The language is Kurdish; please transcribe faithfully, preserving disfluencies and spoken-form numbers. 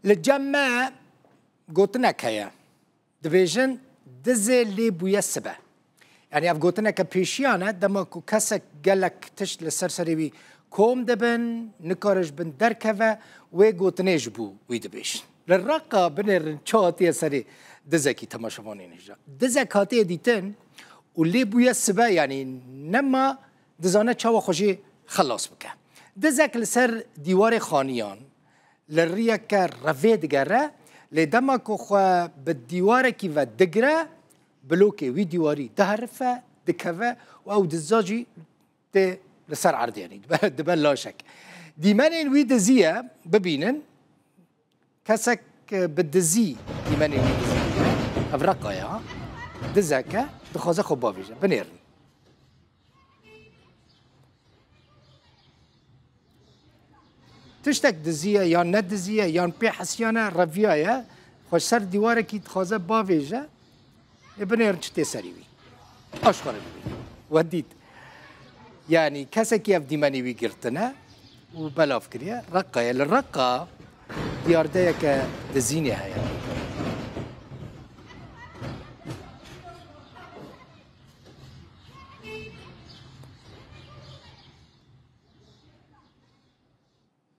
Li cem me gotinek heye. Dibêjin, dizê lê bûye sibe. Yanî ev gotineke pêşiyan e, dema ku kesek gelek tişt li ser serê wî kom dibin, nikare ji bin derkeve, wê gotinê ji bo wî dibêjin. Li Reqa binêrin çi hatiye serê dizekî temaşevanên hêja. Dizek hatiye dîtin û lê bûye sibe, yanî nema dizane çawa xwe jê xelas bike. Dizek li ser dîwarê xaniyan, li riyeke revê digere, lê dema ku xwe bi dîwarekî ve digire, bilokê wî dîwarî diherife, dikeve û ew diza jî tê li ser erdê, yanî dibe, dibe laşek. Dîmenên wî dizî ye, bibînin, kesek bi dizî dîmenên wî dizî ye, ev Reqa ya, dizek e, dixwaze xwe bavêje. Binêrin. Tiştek dizî ye, yan ne dizî ye, yan pê hesiyan e, reviya ye, xwe ji ser dîwarekî dixwaze bavêje, ê binêrin çi tê serî wî. Aşxwe re bibînin. We dît. Yanî kesekî ev dîmenê wî girtine û belav kiriye. Reqa ye. Li Reqa diyardeyeke dizînê heye.